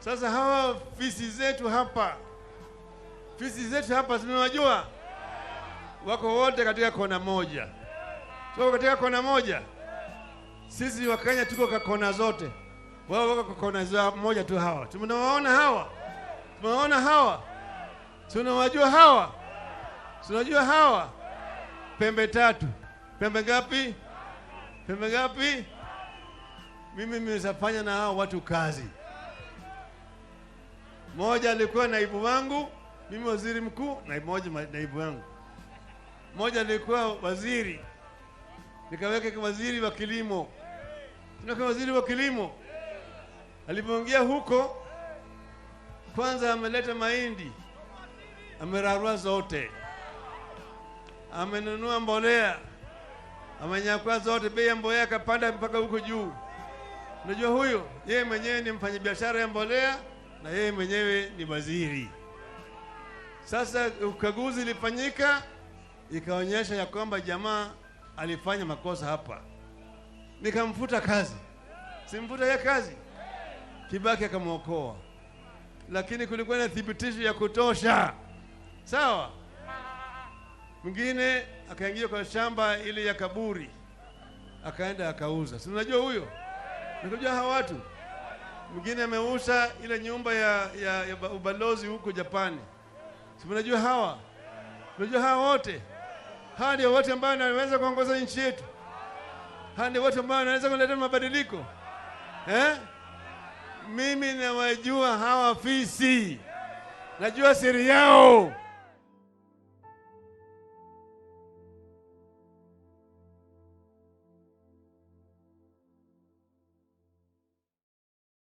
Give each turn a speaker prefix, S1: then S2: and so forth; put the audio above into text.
S1: Sasa hawa fisi zetu hapa, fisi zetu hapa, tunawajua, wako wote katika kona moja, tuko katika kona moja. Sisi Wakenya tuko kwa kona zote, wao wako kwa kona za moja tu. Hawa tunawaona hawa, tunawaona hawa, tunawajua hawa, tunajua hawa. Pembe tatu, pembe ngapi? Pembe ngapi? Mimi nimeshafanya na hao watu kazi. Mmoja alikuwa naibu wangu, mimi waziri mkuu, na mmoja naibu wangu. Mmoja alikuwa waziri, nikaweka waziri wa kilimo. Tunaweka waziri wa kilimo. Alipoingia huko, kwanza ameleta mahindi, amerarua zote, amenunua mbolea, amenyakua zote, bei ya mbolea akapanda mpaka huko juu. Unajua huyo yeye mwenyewe ni mfanyabiashara ya mbolea na yeye mwenyewe ni waziri. Sasa ukaguzi ilifanyika ikaonyesha ya kwamba jamaa alifanya makosa hapa, nikamfuta kazi. Simfuta yeye kazi, Kibaki akamwokoa, lakini kulikuwa na thibitisho ya kutosha. Sawa. Mwingine akaingia kwa shamba ile ya kaburi, akaenda akauza. Si unajua huyo? Nikajua hawa watu. Mwingine ameuza ile nyumba ya ubalozi huko Japani. Si unajua hawa? Unajua hawa wote? Hawa ndio wote ambao wanaweza kuongoza nchi yetu. Hawa ndio wote ambao wanaweza kuleta mabadiliko. Eh? Mimi nawajua hawa fisi, najua siri yao.